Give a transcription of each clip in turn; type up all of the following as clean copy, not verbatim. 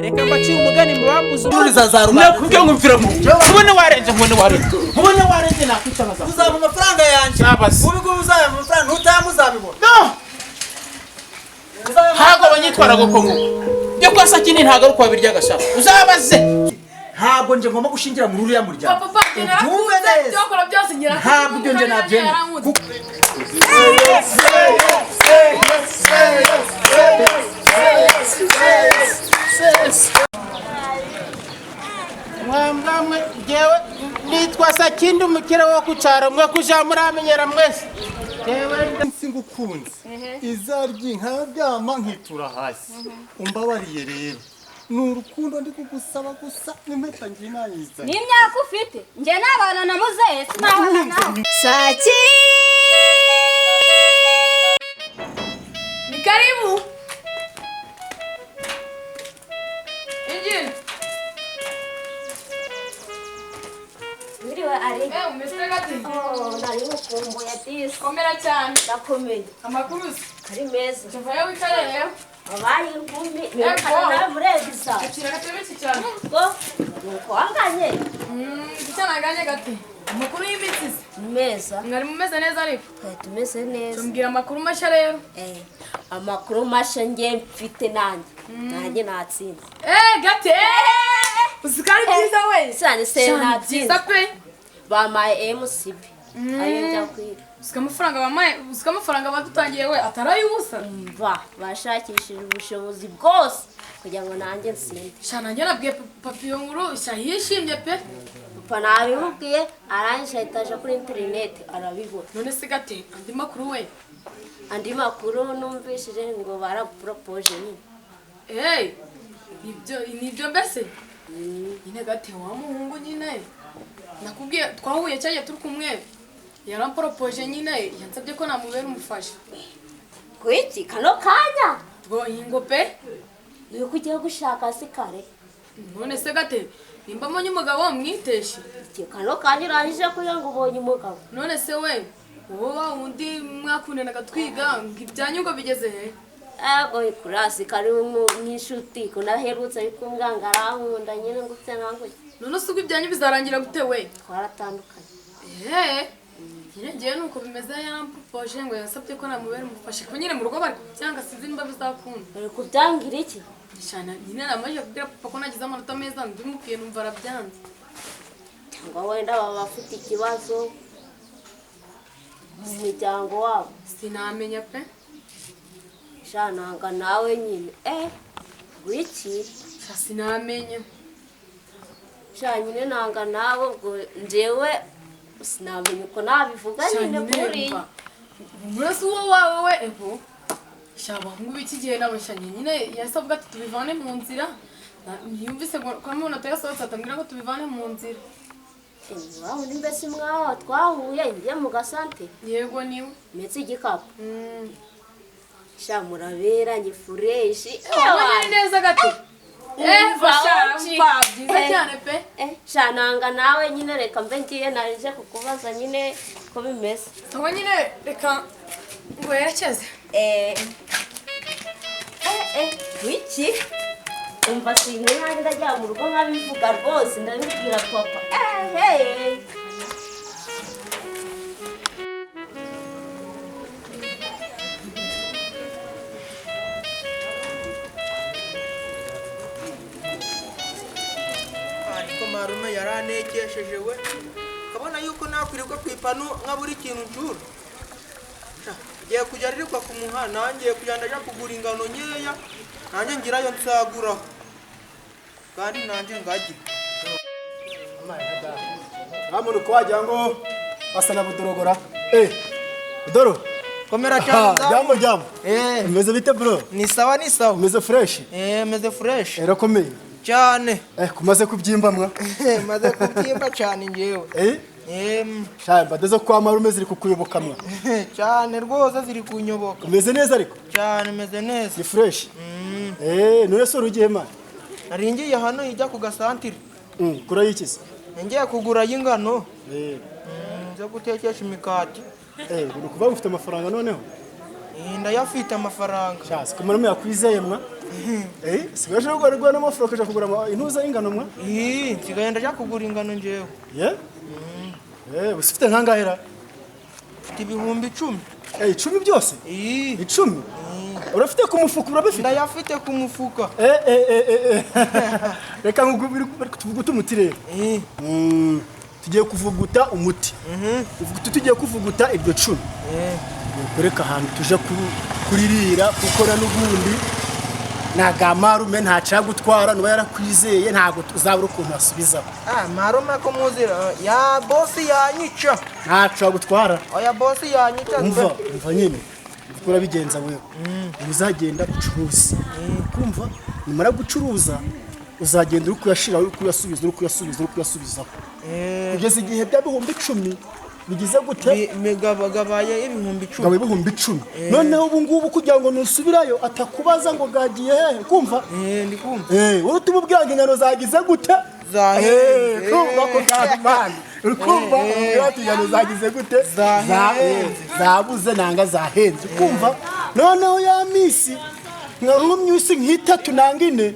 Reka mbacire umugani mubambuze. Ururiza za rubanda. Nakubwiye ngo mvira mu nkubone warenze, nkubone warenze, nkubone warenze, nakwica nkaza. Uzaba amafaranga yanjye. Sabaze. Ubu ngubu uzaba amafaranga ntutamu uzabibona. No! Uzaba. Ntabwo abanyitwaraga uko nguko byo kwa Sakindi, ntabwo ari uko babirya gashaka uzabaze. Ntabwo nje ngomba gushingira muri uriya muryango. Papa, njye narakunze. Ubyumve neza. Ibyo wakora byose ngira. Ntabwo ibyo nje nabyemera. Yarankunze. Mwambwamwe, jewe nitwa Sakindi, umukire wo ku cyaro, mwe kuja muramenyera mwese jewe. Nsi ngukunze izaryi nkaryama nkitura hasi, umbabariye rero, ni urukundo ndi kugusaba gusa, n'impeta ngiye nayizanye. N'imyaka ufite, njye nabana na muzehe sinabana nawe Saki. Ni karibu. Injira. Wiriwe ari. Eh, umeze gate? Oh, nari ngukumbuye disi. Komera cyane. Ndakomeye. Amakuru se? Ari meza. Tuvayo wicare rero. Wabaye inkumi mirukana nawe muri egisa. Akira agatebe ki cyane. Ubwo nuko wanganye. Gucana gate. Amakuru y'iminsi se? Ni meza. Mwari mumeze neza ariko? Twari tumeze neza. Tumbwira amakuru mashya rero. Eh, amakuru mashya njye mfite, nanjye natsinze. Eh, gate. Uzi ko ari byiza we. Cyane se. Cyane Natsinze. byiza pe. Bampaye MCB ayo njya kwiga. Uzi ko amafaranga bamaye, uzi ko amafaranga badutangiye we atari ay'ubusa. Mva bashakishije ubushobozi bwose kugira ngo nanjye nsinde. Sha, nanjye nabwiye papa iyo nkuru, sha yishimye pe. Papa nabimubwiye, arangije ahita aja kuri interineti arabibona. None se gate, andi makuru we? Andi makuru numvishije ngo baraporopoje nyine. Hey, nibyo nibyo mbese nyine gate, wa muhungu nyine nakubwiye twahuye cyagiye turi kumwe yaramporopoje nyine, yansabye ko namubera umufasha. Kuiki kano kanya? Ngo ingo pe. Yuko ugiye gushaka si kare. None se gate, nimba mbonye umugabo mwiteshe? Iki kano kanya urangije kugira ngo ubonye umugabo? None se we, wowe wa wundi mwakundanaga twiga, ngo ibyanyu ngo bigeze he? Ego kurasi kari nk'inshuti ko naherutse ariko mbwanga arankunda nyine ngutse nanguye. None se ubwo ibyanyu bizarangira gute we? Twaratandukanye. Eee, nyine ngewe nuko bimeze, yarampropoje ngo yansabye ko namubera umufasha, ko nyine mu rugo bari kubyanga, sinzi nimba bizakunda. Bari kubyangira iki? Shana nyine namaze kubwira papa ko nagize amanota meza, ndimubwiye numva arabyanze. Cyangwa wenda baba bafite ikibazo mu muryango wabo. Sinamenya pe. Shananga nawe nyine, eh, wiki. Sha, sinamenya. Sha nyine nanga nawe, ubwo njyewe sinamenya uko nabivuga. Sha nyine nyine kuriya. mva murasi uwo wawe we, ego sha, abahungu b'iki gihe nabo, sha nyine yahise avuga ati tubivane mu nzira. Yumvise ngo ko amanota yasohotse, atambwira ngo tubivane mu nzira. Wawe ni mbese mwaho twahuye ngiye mu gasante? Yego, niwe. Metse igikapu. Sha muraberanye fresh. Ubonye neza gato. Eh, Umva, sha, uci. umva, byiza Eh. cyane pe. Eh, sha nanga nawe nyine, reka mbe ngiye, naje kukubaza nyine ko bimeze. Sawa nyine, reka ngo yerekeze. Eh eh eh, wiki, umva, sinye nanjye ndajya mu rugo nkabivuga rwose, ndabibwira papa, eh hey. Ariko marume yarantekesheje we, kabona yuko nakwirirwa ku ipanu nkabura ikintu ncura. Sha, ngiye kujya ririrwa ku muhanda, ngiye kujya ndaja kugura ingano nkeya, nanjye ngirayo nsaguraho kandi nanjye ngajye. Nta muntu ko wagira ngo asa na Budorogora. Eh, Budoro. Komera cyane. Jambo jambo. Eh. Umeze bite bro? Ni sawa, ni sawa. Umeze fresh? Eh, meze fresh. Erakomeye. Cyane. Eh, kumaze kubyimba mwa. Maze kubyimba cyane njyewe. Eh? Eh. Sha, mbadeze kwa marume ziri kukuyoboka mwa. Cyane rwose, ziri kunyoboka. Umeze neza ariko? Cyane, meze neza. Ni fresh. Eh, none se urugiye man? Nari ngiye hano ijya ku gasantire. Kura yikize. Ngiye kugura y'ingano. Eh, zo gutekesha imikati. Eh, uri kuvuga ufite amafaranga noneho? Ndayafite amafaranga. Sha, ko marume yakwizeye mwa. Sigaje rwo rwo n'amafaranga ukaja kugura intuza y'ingano mwa. Nsigaye ndaja kugura ingano njyewe. Ye? Ufite nkangahe ra? Mfite 10,000. 10 byose? 10? Urafite ku mufuka, urabifite? Ndayafite ku mufuka. Reka tuvugute umuti rero. Tugiye kuvuguta umuti. Tugiye kuvuguta iryo 10. Kureka ahantu tuje kuririra gukora n'ubundi. Naga marume ntacagutwara nuba yarakwizeye ntago tuzabura ukuntu asubizaho. Marume ko muzira ya bosi yanyica. Ntacagutwara. Oya bosi yanyica. Umva nyine. Urabigenza wewe. Uzagenda ucuruza. Kumva nimara gucuruza uzagenda uri kuyashira uri kuyasubiza uri kuyasubiza uri kuyasubizaho. Kugeza igihe bya 10,000 bigize gute? Gabaye 10,000. Gabaye 10,000. Noneho ubu ngubu kugira ngo nusubirayo atakubaza ngo gagiye hehe, kumva? Ndi kumva. Wowe utumubwira ngo ingano zagize gute? Zahenze. Kumva ko gahimana. Uri kumva? Umubwira ingano zagize gute? Zahenze. Zabuze nanga zahenze. Kumva? Noneho ya misi nka myusi nk'itatu nanga ine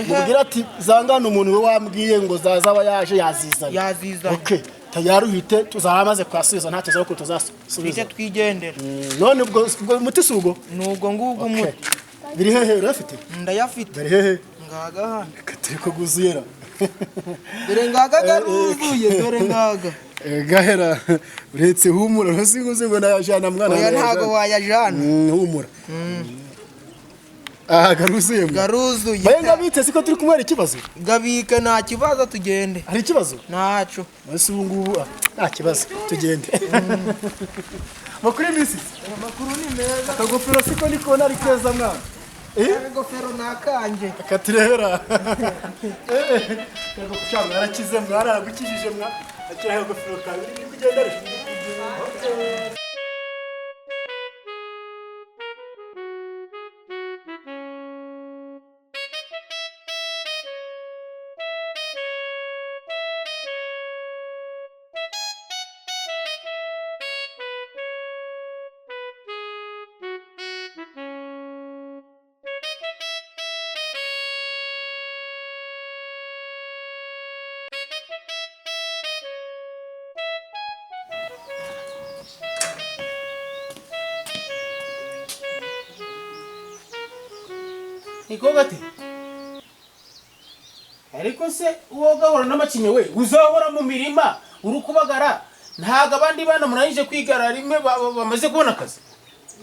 mubwira ati zangana umuntu we wambwiye ngo zazaba yaje yazizanye. Yazizanye. Okay. Tayari uhite tuzamaze kwasubiza nta tuzaho ko tuzasubiza. Twigendera. None ubwo umuti si ubwo? Nubwo ngubwo umuti. Biri hehe urafite? Ndayafite. Biri hehe? Ngaga hano. Katiri ko guzuyera. Dore ngaga garuzuye, dore ngaga. Gahera uretse humura ntusinguze ngo nayajana mwana. Oya ntago wayajana. Humura. Garuzuye. Garuzuye. Baye ngabitse siko turi kumwe hari ikibazo? Gabike nta kibazo tugende. Hari ikibazo? Ntaco. Mase ubu ngubu nta kibazo tugende. Makuru y'imisi? Amakuru ni meza. Akagofero siko niko nari keza mwana. Akagofero nakanje. Akatirehera. Akagofero mwarakize mwana aragukijije mwa. Akira akagofero kawe uri kugenda ari. Niko gati. Ariko se uwo gahora n'amacinye we uzahora mu mirima uri kubagara ntago abandi bana murangije kwigara rimwe bamaze kubona akazi.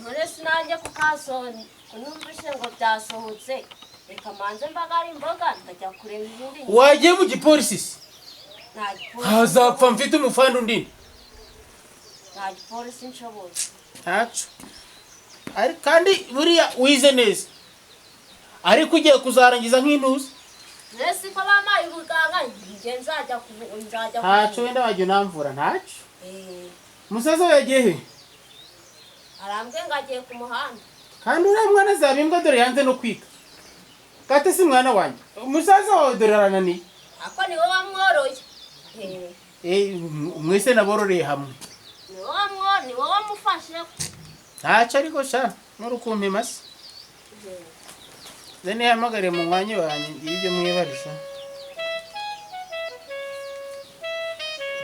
None sinanjye kukasoni numvise ngo byasohotse reka manze mbagara imboga ndajya kureba ibindi. Wagiye mu gipolisi se? Hazapfa mfite umufandi undi. Nta gipolisi nshoboye. Ntaco. Ari kandi buriya wize neza. Ariko ugiye kuzarangiza nk'intuza. Nese ko bamaye ubuganga nje nzajya nzajya. Ntaco wenda wajya unamvura ntaco. Musaza yagiye he? Arambwe ngagiye ku muhanda. Kandi uriya mwana zabimbwa dore yanze no kwiga. Kate si mwana wanjye. Musaza wawe dore arananiye. Ako ni wowe wamworoye. Mwese nabororeye hamwe. Ni wowe wamufashe. Ntaco ariko sha n'urukumpima se. Zene yahamagare mu mwanya wanjye ngira ibyo mwibariza.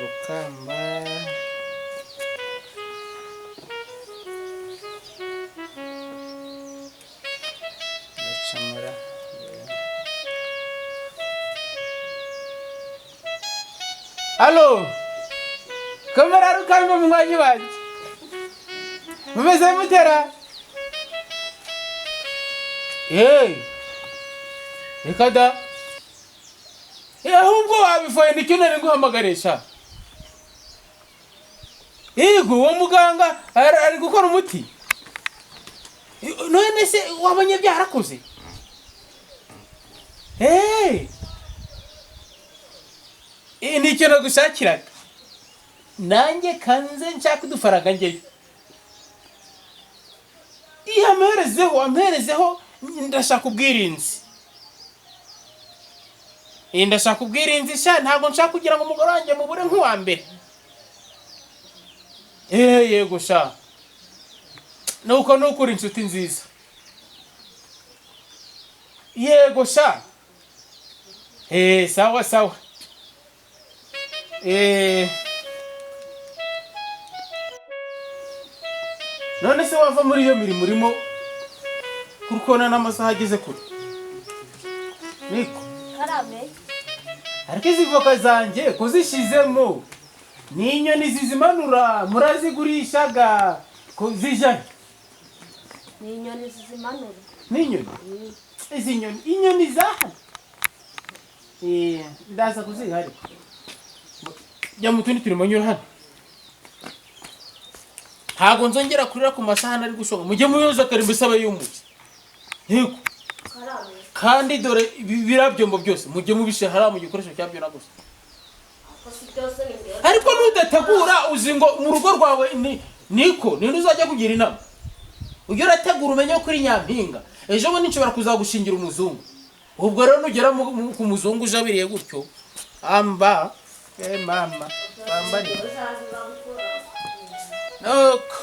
Rukamba. Ndacamura. Allo. Kamera Rukamba mu mwanya wanjye. Mumeze mutera? Reka da. Ahubwo wabifoye nicyo nari guhamagarisha. Yego uwo muganga ari gukora umuti. None se wabonye byarakoze? Nicyo nagushakiraga. Nanjye kanze nshaka udufaranga ngeyo. Amperezeho amperezeho ndashaka ubwirinzi. Ndashaka ubwirinzi sha ntago nshaka kugira ngo umugore wanjye mubure nk'uwa mbere. Yego sha. Nuko nukuri inshuti nziza. Yego sha. Sawa sawa. None se wava muri iyo mirimo urimo kurukona n'amasaha ageze kure? Niko. Karame. Ariko izi voka zanjye kuzishizemo ni inyoni zizimanura murazigurishaga kuzijana. Ni inyoni zizimanura. Ni inyoni? Izi nyoni inyoni zaha. Ndaza kuziha ariko. Jya mu tundi turimo nyura hano. Ntago nzongera kurira ku masaha nari gushonga. Mujye muyoza karimba isaba y'umutse. Yego. Kandi dore birabyombo byose mujye mubishe hara mu gikoresho cyabyo na gusa. Ariko nudategura uzi ngo mu rugo rwawe ni niko ni uzajya kugira inama. Ujye urategura umenye kuri nyampinga. Ejo bundi nshobora kuzagushingira umuzungu. Ubwo rero nugera ku muzungu ujabiriye gutyo amba mama bambani. Nuko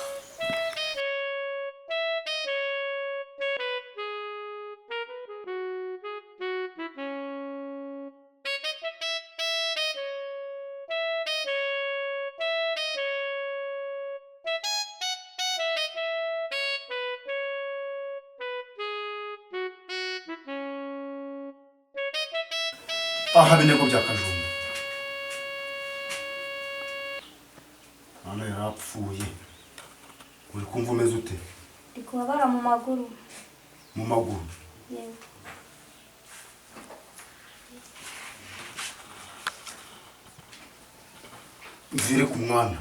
aha binego bya Kajumba. Mwana yarapfuye. Uri kumva umeze ute? Ndi kubabara mu maguru. Mu maguru? Yego. Mvire ku mwana.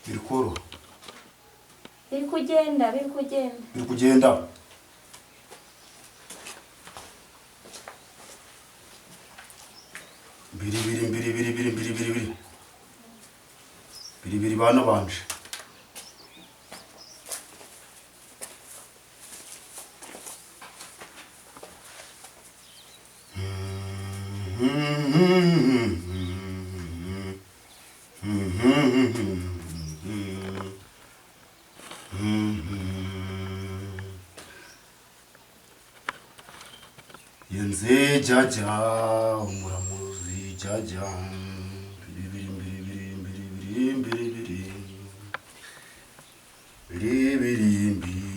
Biri koroha. Biri kugenda, biri kugenda. Biri kugenda. Biri biri biri biri biri biri biri biri. Biri biri bana banje. Yenze jaja umuramuzi jaja biri biri biri biri biri biri biri biri biri biri.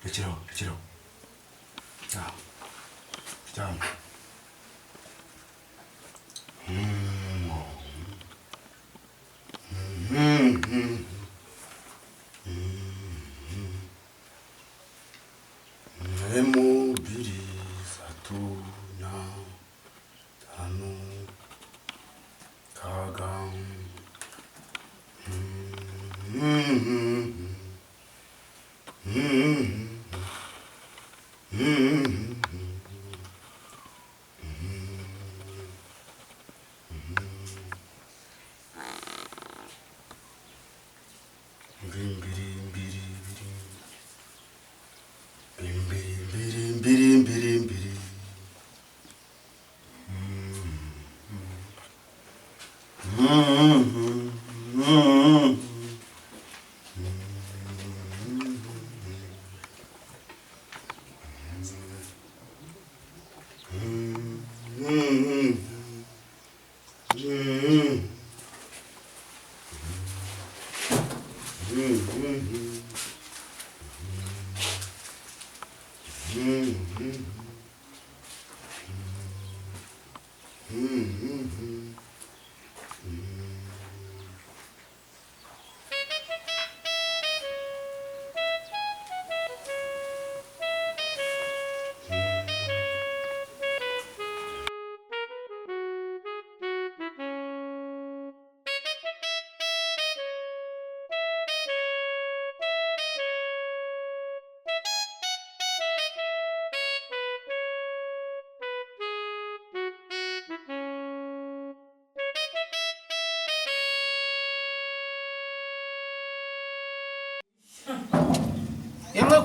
Rekeraho, rekeraho. Ryama. Ryama. Emu biri satu na tanu kaga.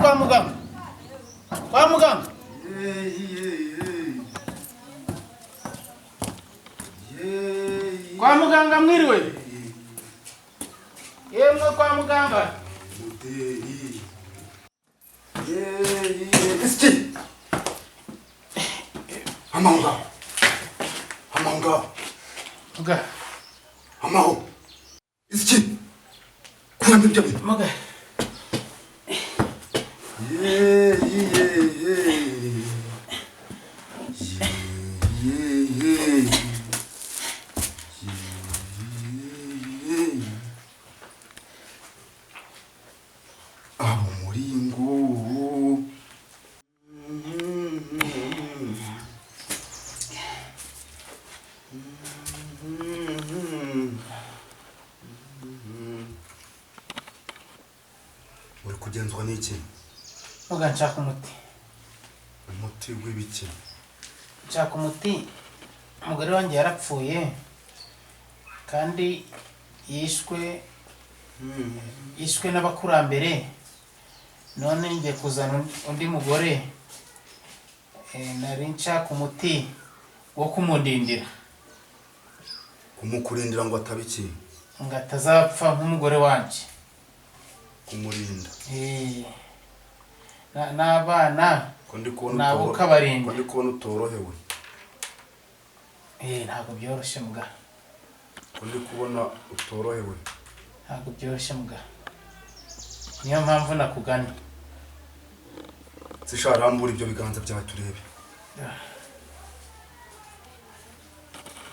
Kwa muganga, kwa muganga. Kwa muganga mwiriwe. Yemwe kwa muganga. Iski. Amanga. Amanga. Muga. Amaho. Iski. Kuramo ibyo bintu. Muga. Ye ye ye. Ye ye. Abo muringo. Uri kugenzwa n'iki? Muga, nshaka umuti. Umuti w'ibiki? Nshaka umuti. Umugore wanjye yarapfuye kandi yishwe n'abakurambere, none ngiye kuzana undi mugore. Nari nshaka umuti wo kumundindira. Kumukurindira ngo ataba iki? Ngo atazapfa nk'umugore wanjye. Kumurinda. N'abana nabo kabarinda. Ko ndi kubona utorohewe. Ntabwo byoroshye muga. Ko ndi kubona utorohewe. Ntabwo byoroshye muga. Niyo mpamvu nakugana. Sisharambura ibyo biganza byawe turebe.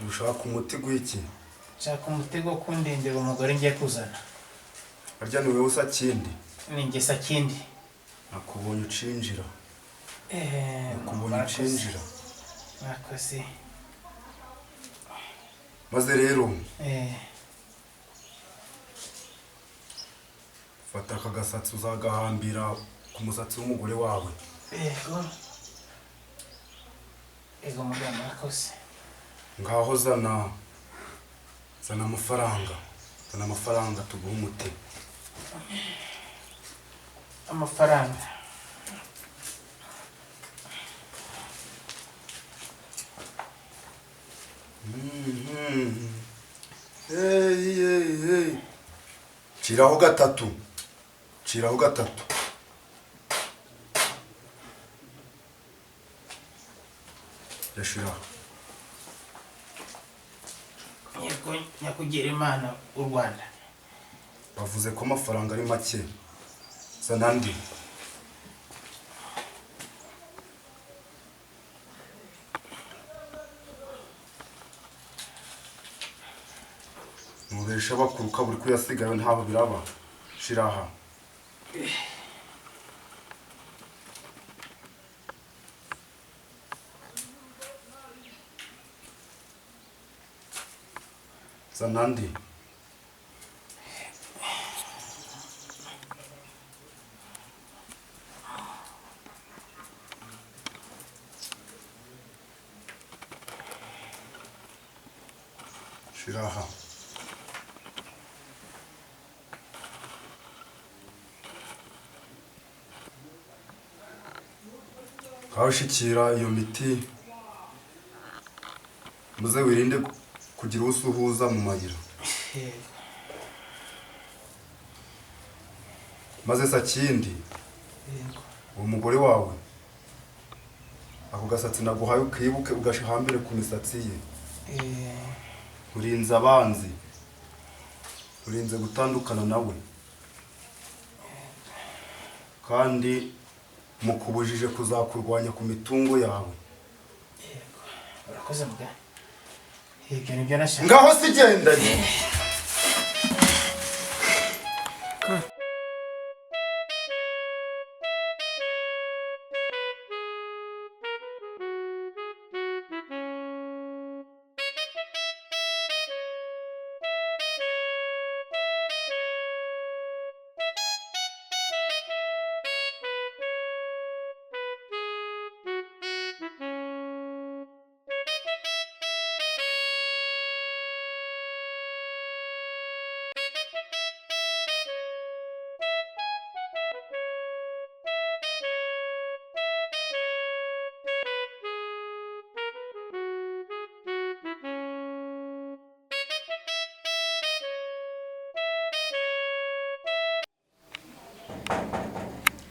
Ushaka umuti gwiki? Nshaka umuti wo kundindira umugore ngiye kuzana. Arya ni wewe Sakindi? Ni njye Sakindi. Nakubonye ucinjira. Nakubonye ucinjira. Mwakoze. Maze rero fata aka gasatsi uzagahambira ku musatsi w'umugore wawe. Yego. Ego muganga, mwakoze. Ngaho zana amafaranga. Zana amafaranga tuguhe umuti. Amafaranga. Hey hey hey. Ciraho gatatu. Ciraho gatatu. Yashira. Yego nyakugira Imana u Rwanda. Bavuze ko amafaranga ari make. Zana andi. Nubesha bakuruka buri kuyasigayo ntaho biraba. Shiraha. Zana andi. Shiraha. Kawushikira iyo miti muze wirinde kugira usuhuza mu mayira. Maze Sakindi, uwo mugore wawe ako gasatsi naguhaye ukibuke ugashahambire ku misatsi ye. Urinze abanzi, urinze gutandukana nawe, kandi mukubujije kuzakurwanya ku mitungo yawe. Yego, urakoze muga. Ibyo nibyo nashaka. Ngaho sigendanye.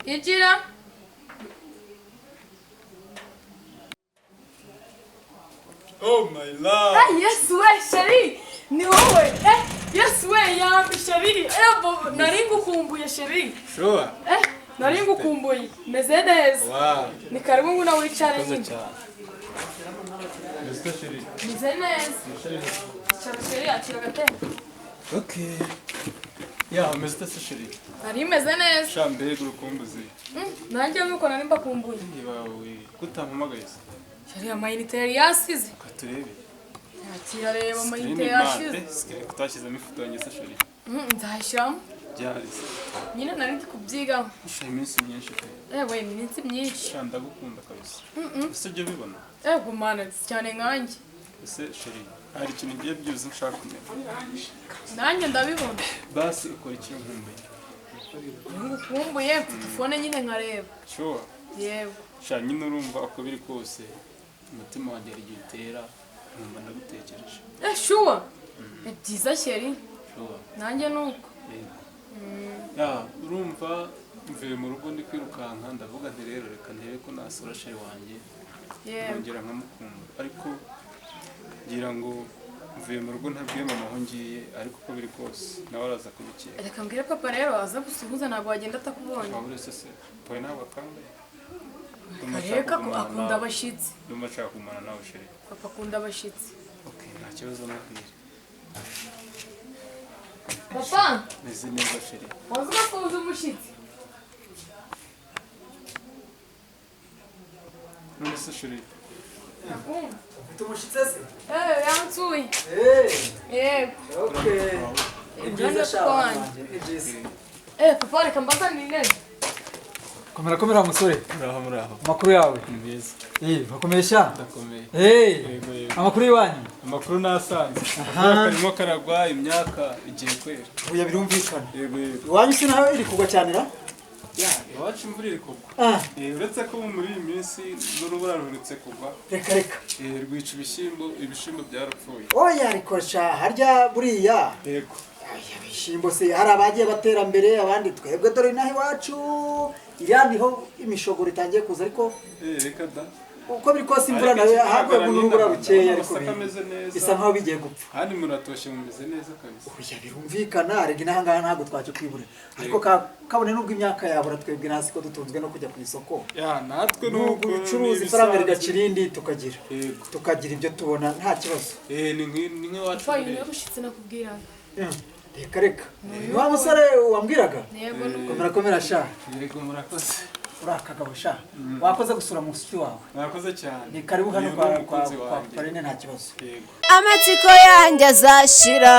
Injira. Oh my love. Ah, yes we chérie. Ni wowe. Eh, yes we yambi chérie. Eh, bo nari ngukumbuye chérie. Sure. Eh, nari ngukumbuye. Meze neza. Wow. Ni karibu nguna wicare Koze nyine. cyane. Meze chérie. Meze neza. Icara chérie, akira agatebe. Okay. Ya, meze ute se chérie? Nari meze neza. Sha mbega urukumbuzi. Nanjye nuko nari mbakumbuye. Ibawe kutampamagaye se. Chérie, amayinite yari yasize. Katurebe. Akira reba amayinite yashize. Sikiri kutashyizemo ifoto yanjye se chérie. Nzayishyiramo. Byari se. Nyine nari ndi kubyigaho. Sha iminsi myinshi pe. Ewe iminsi myinshi. Sha ndagukunda kabisa. Ese ujya ubibona? Ego mana cyane nkanjye. Ese chérie, hari ikintu ngiye byuze nshaka kumenya. Nanjye ndabibona. Basi ukora iki nkumbuye? Ngukumbuye mfite fone nyine nkareba. Sure. Yego. Sha nyine urumva uko biri kose umutima wanjye hari igihe utera nkumva ndagutekereje. Eh sure. Ni byiza chérie. Sure. Nanjye nuko. Yego. Ya urumva mvuye mu rugo ndi kwirukanka ndavuga nti rero reka ndebe ko nasura chérie wanjye. Yego. Nkongera nkamukumbura ariko ngira ngo mvuye mu rugo ntabwiye mama aho ngiye ariko uko biri kose nawe araza kubikeka. Reka mbwire papa rero aza gusuhuza ntabwo wagenda atakubonye. Waba uretse se papa ntabwo akangaye. Reka akunda abashyitsi. Ndumva nshaka kugumana nawe chérie. Papa akunda abashyitsi. Okay, nta kibazo nabwira. Papa! Meze neza chérie. Waza ugasuhuza umushyitsi. None se chérie. Ndakumva. Ufite umushyitsi se? Eh, yansuye. Eh. Yego. Okay. Ni byiza sha wanjye, ni byiza. Eh, papa reka mbazanire intebe. Komera komera musore. Muraho muraho. Amakuru yawe? Ni meza. Eh, bakomeye sha? Ndakomeye. Eh. Yego yego. Amakuru y'iwanyu? Amakuru nasanze. Akavura karimo karagwa imyaka igiye kwera. Oya birumvikana. Yego yego. Iwanyu se naho iri kugwa cyane ra? Ya, iwacu imvura iri kugwa. Ah. Uretse ko muri iyi minsi n'urubura ruherutse kugwa. Reka reka. Rwica ibishyimbo, ibishyimbo byarapfuye. Oya ariko sha harya buriya. Yego. Oya ibishyimbo se hari abagiye batera mbere abandi twebwe dore inaha iwacu iriya niho imishogoro itangiye kuza ariko Reka da. Uko biri kose imvura nayo haguye mu rubura bukeya ariko bisa nkaho bigiye gupfa. Kandi muratoshye mumeze neza kabisa. Oya birumvikana rega inaha ngaha ntabwo twacyo kwibura. Ariko kabone nubwo imyaka yabura twebwe nasi ko dutunzwe no kujya ku isoko. Ya natwe nubwo ubucuruzi ifaranga rigacira irindi tukagira. Tukagira ibyo tubona nta kibazo. Ni nk'iwacu. Papa uyu niwe mushyitsi nakubwiraga. Reka reka. Ni wa musore wambwiraga? Yego nuko. Komera komera sha. Yego murakoze. Urakagabo sha. Wakoze gusura mushuti wawe. Mwakoze cyane. Ni karibu hano kwa Parine nta kibazo. Yego. Amatsiko yanjye azashira.